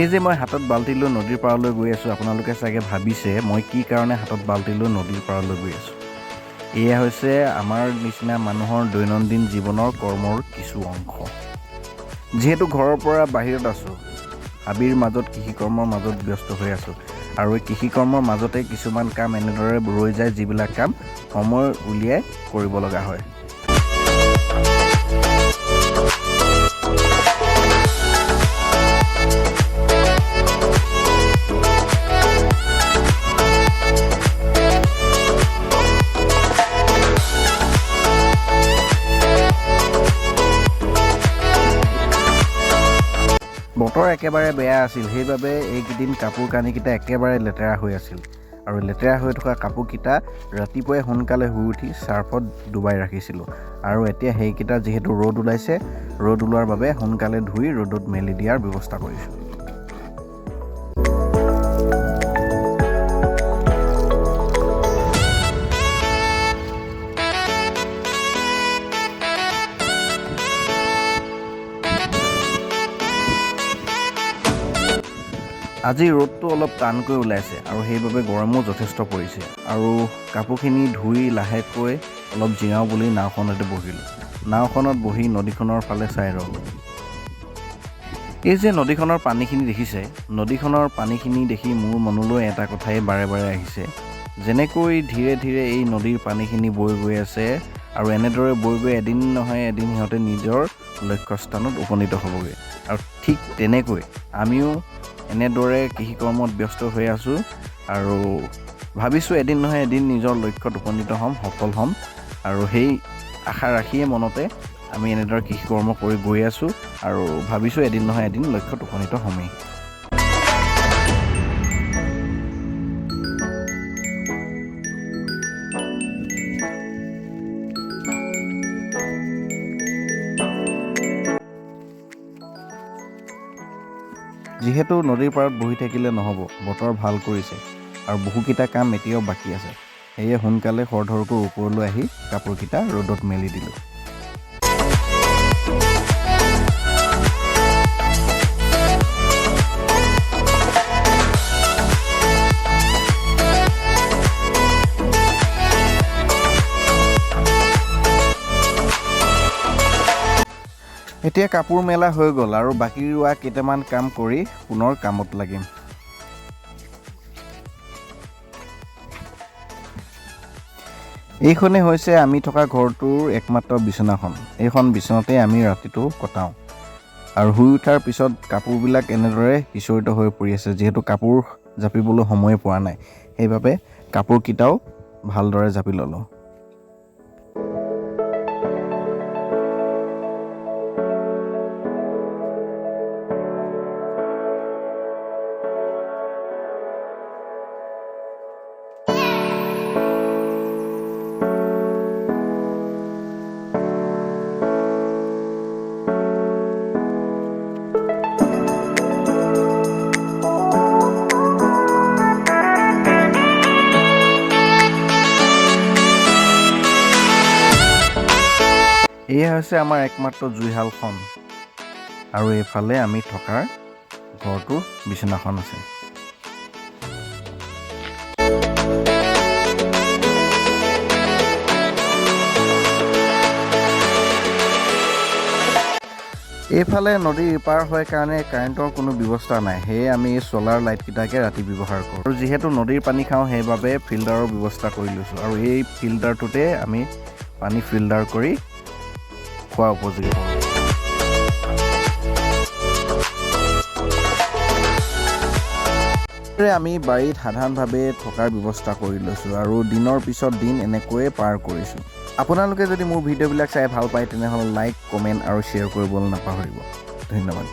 এই যে মই হাতত বাল্টি লৈ নদীৰ পাৰলৈ গৈ আছোঁ, আপোনালোকে চাগে ভাবিছে মই কি কাৰণে হাতত বাল্টি লৈ নদীৰ পাৰলৈ গৈ আছোঁ। এয়া হৈছে আমাৰ নিচিনা মানুহৰ দৈনন্দিন জীৱনৰ কৰ্মৰ কিছু অংশ। যিহেতু ঘৰৰ পৰা বাহিৰত আছোঁ, হাবিৰ মাজত কৃষিকৰ্মৰ মাজত ব্যস্ত হৈ আছোঁ আৰু এই কৃষিকৰ্মৰ মাজতে কিছুমান কাম এনেদৰে ৰৈ যায়, যিবিলাক কাম সময় উলিয়াই কৰিব লগা হয়। বতৰ একেবাৰে বেয়া আছিল, সেইবাবে এইকেইদিন কাপোৰ কানিকেইটা একেবাৰে লেতেৰা হৈ আছিল আৰু লেতেৰা হৈ থকা কাপোৰকেইটা ৰাতিপুৱাই সোনকালে শুই উঠি চাৰ্ফত ডুবাই ৰাখিছিলোঁ আৰু এতিয়া সেইকেইটা যিহেতু ৰ'দ ওলাইছে, ৰ'দ ওলোৱাৰ বাবে সোনকালে ধুই ৰ'দত মেলি দিয়াৰ ব্যৱস্থা কৰিছোঁ। আজি ৰ'দটো অলপ টানকৈ ওলাইছে আৰু সেইবাবে গৰমো যথেষ্ট পৰিছে আৰু কাপোৰখিনি ধুই লাহেকৈ অলপ জিৰাওঁ বুলি নাওখনতে বহিলোঁ। নাওখনত বহি নদীখনৰ ফালে চাই ৰ'লোঁ। এই যে নদীখনৰ পানীখিনি দেখিছে, নদীখনৰ পানীখিনি দেখি মোৰ মনলৈ এটা কথাই বাৰে বাৰে আহিছে, যেনেকৈ ধীৰে ধীৰে এই নদীৰ পানীখিনি বৈ গৈ আছে আৰু এনেদৰে বৈ গৈ এদিন নহয় এদিন সিহঁতে নিজৰ লক্ষ্যস্থানত উপনীত হ'বগৈ আৰু ঠিক তেনেকৈ আমিও এনেদৰে কৃষিকৰ্মত ব্যস্ত হৈ আছোঁ আৰু ভাবিছোঁ এদিন নহয় এদিন নিজৰ লক্ষ্যত উপনীত হ'ম, সফল হ'ম আৰু সেই আশা ৰাখিয়ে মনতে আমি এনেদৰে কৃষিকৰ্ম কৰি গৈ আছোঁ আৰু ভাবিছোঁ এদিন নহয় এদিন লক্ষ্যত উপনীত হ'মেই। যিহেতু নদীৰ পাৰত বহি থাকিলে নহ'ব, বতৰ ভাল কৰিছে আৰু বহুকেইটা কাম এতিয়াও বাকী আছে, সেয়ে সোনকালে খৰধৰকৈ ওপৰলৈ আহি কাপোৰকেইটা ৰ'দত মেলি দিলোঁ। এতিয়া কাপোৰ মেলা হৈ গ'ল আৰু বাকী ৰোৱা কেইটামান কাম কৰি পুনৰ কামত লাগিম। এইখনেই হৈছে আমি থকা ঘৰটোৰ একমাত্ৰ বিচনাখন। এইখন বিচনাতেই আমি ৰাতিটো কটাওঁ আৰু শুই উঠাৰ পিছত কাপোৰবিলাক এনেদৰে সিঁচৰিত হৈ পৰি আছে, যিহেতু কাপোৰ জাপিবলৈ সময়ে পোৱা নাই, সেইবাবে কাপোৰকেইটাও ভালদৰে জাপি ল'লোঁ। এয়া হৈছে আমাৰ একমাত্ৰ জুইশালখন আৰু এইফালে আমি থকাৰ ঘৰটোৰ বিচনাখন আছে। এইফালে নদীৰ ইপাৰ হয় কাৰণে কাৰেণ্টৰ কোনো ব্যৱস্থা নাই, সেয়ে আমি এই চ'লাৰ লাইটকেইটাকে ৰাতি ব্যৱহাৰ কৰোঁ আৰু যিহেতু নদীৰ পানী খাওঁ সেইবাবে ফিল্টাৰৰ ব্যৱস্থা কৰি লৈছোঁ আৰু এই ফিল্টাৰটোতে আমি পানী ফিল্টাৰ কৰি খোৱা উপযোগী কৰোঁ। আমি বাৰীত সাধাৰণভাৱে থকাৰ ব্যৱস্থা কৰি লৈছোঁ আৰু দিনৰ পিছত দিন এনেকৈয়ে পাৰ কৰিছোঁ। আপোনালোকে যদি মোৰ ভিডিঅ'বিলাক চাই ভাল পায় তেনেহ'লে লাইক, কমেণ্ট আৰু শ্বেয়াৰ কৰিবলৈ নাপাহৰিব। ধন্যবাদ।